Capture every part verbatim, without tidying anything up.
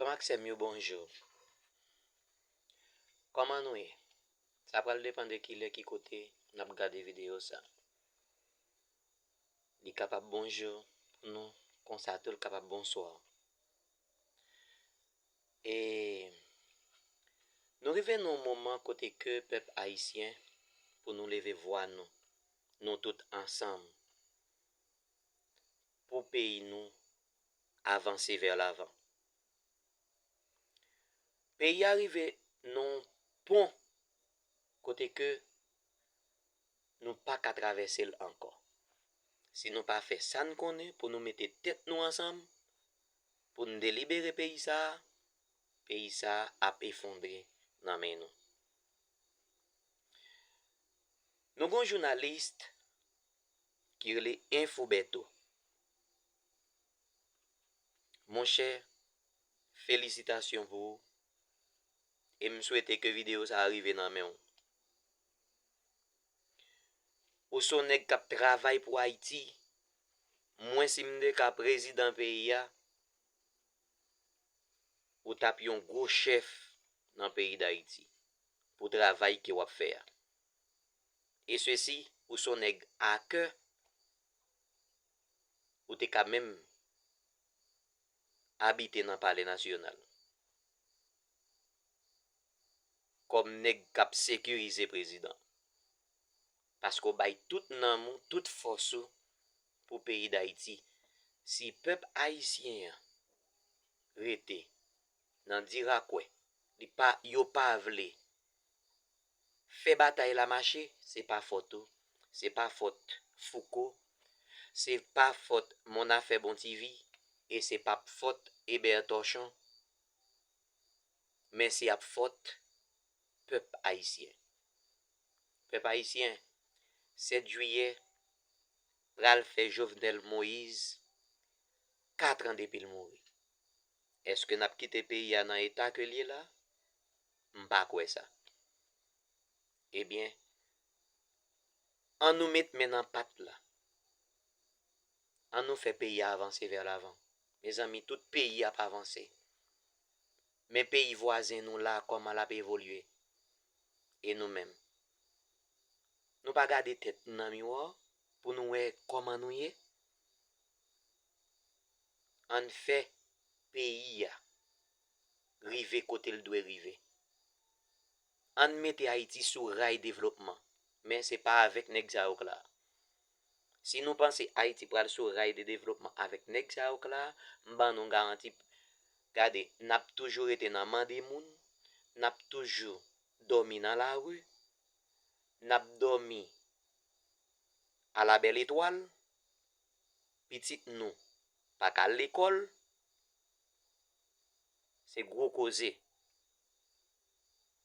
Frè m ak sè m yo, bonjou. Kòman nou ye? Sa pral depann de kilè, ki kote n ap gade videyo sa. Li kapab bonjou pou nou, konsa tou l kapab bonswa. E nou rive nan yon moman kote ke pèp ayisyen, pou nou leve vwa nou, nou tout ansanm, pou peyi nou avanse vè lavan. Peyi a rive nan yon pon kote ke nou pa ka travèse l ankò. Si nou pa fè sa n konnen pou nou mete tèt nou ansanm, pou n delibere peyi sa a, peyi sa a ap efondre nan men nou. Nou gen yon jounalis ki rele Info Bertho. Monchè, felisitasyon pou ou. E m swete ke videyo sa a rive nan men w. Ou se yon nèg k ap travay pou Ayiti. Mwen, si m te ka prezidan peyi a, ou t ap yon gwo chèf nan peyi Dayiti pou travay ke w ap fè a. E sesi, ou se yon nèg a kè, ou te ka menm abite nan Palè Nasyonal kòm nèg k ap sekirize prezidan. Paske w bay tout nanm ou, tout fòs ou pou peyi Dayiti. Si pèp ayisyen an rete nan dirakwè, li pa, yo pa vle fè batay la mache, se pa fòt ou, se pa fòt Fouco, se pa fòt Mon Affaire Bon T V, e se pa fòt Eber Torchon, men se ap fòt pèp ayisyen. Pèp ayisyen, sèt jiyè pral fè Jovenel Moïse kat an depi l mouri. Èske n ap kite peyi a nan eta ke l ye la? M pa kwè sa. Ebyen, ann nou met men nan pat la. Ann nou fè peyi a avanse vè lavan. Mezanmi, tout peyi ap avanse. Men peyi vwazen nou la, kòman l ap evolye? E nou menm? Nou pa gade tèt nou nan miwa pou nou wè kòman nou ye? Ann fè peyi a rive kote l dwe rive. Ann mete Ayiti sou ray devlopman, men se pa avèk nèg sa yo k la. Si nou panse Ayiti pral sou ray de devlopman avèk nèg sa yo k la, m ban nou garanti, gade, n ap toujou rete nan mande moun, n ap toujou dòmi nan lari, n ap dòmi a la bèl etwal, pitit nou pa ka al lekòl, se gwo koze.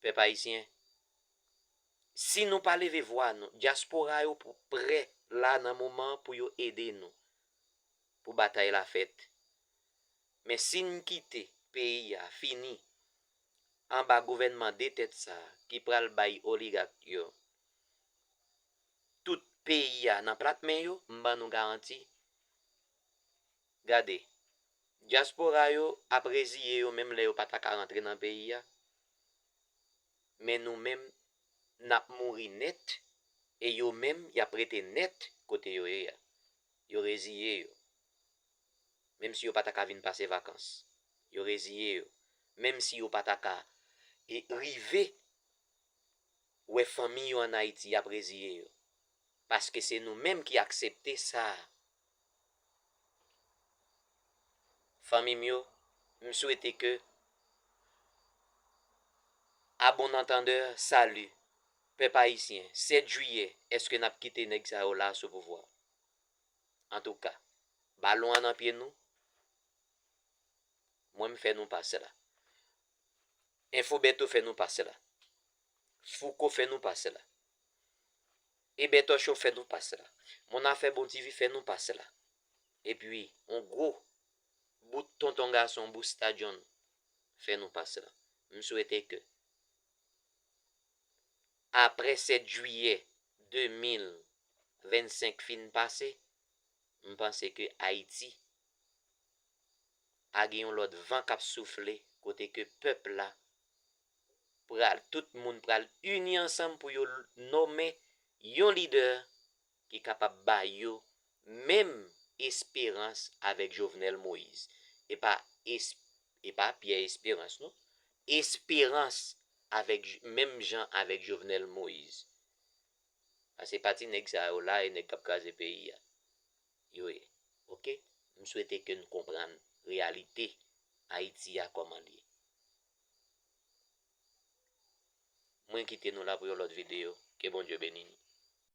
Pèp ayisyen, si nou pa leve vwa nou, dyaspora yo pou prè la nan moman an pou yo ede nou, pou batay la fèt. Men si n kite peyi a fini anba gouvènman de tèt sa a ki pral bay oligak yo tout peyi a nan plat men yo, m ban nou garanti. Gade, dyaspora yo ap reziye yo menm lè yo pa ta ka rantre nan peyi a. Men nou menm, n ap mouri nèt, e yo menm, y ap rete nèt kote yo ye a. Yo reziye yo. Menm si yo pa ta ka vin pase vakans, yo reziye yo. Menm si yo pa ta ka, e, rive wè fanmi yo ann Ayiti, y ap reziye yo. Paske se nou menm ki aksepte sa. Fanmi m yo, m swete ke, à bon entendeur, salut. Pèp ayisyen, sèt jiyè, èske n ap kite nèg sa yo la sou pouvwa? Antouka, balon an nan pye nou. Mwen, m fè nou pase la. Info Bertho fè nou pase la. Fouco fè nou pase la. Eber Torchon fè nou pase la. Mon Affaire Bon T V fè nou pase la. Epi, yon gwo bout tonton gason Busta John fè nou pase la. M swete ke apre sèt jiyè de mil vennsenk fin pase, m panse ke Ayiti a gen yon lòt van k ap soufle kote ke pèp la pral, tout moun pral ini ansanm pou yo nonmen yon lidè ki kapab ba yo menm esperans avèk Jovenel Moïse. E pa es-, e pa Pierre Espérance, non. Esperans avèk, menm jan avèk Jovenel Moïse. Paske pati nèg sa yo la, e nèg k ap kraze peyi a yo ye. Oke? M swete ke n konprann reyalite Ayiti a kòman l ye. Mwen kite nou la pou yon lòt videyo. Ke Bondye beni nou.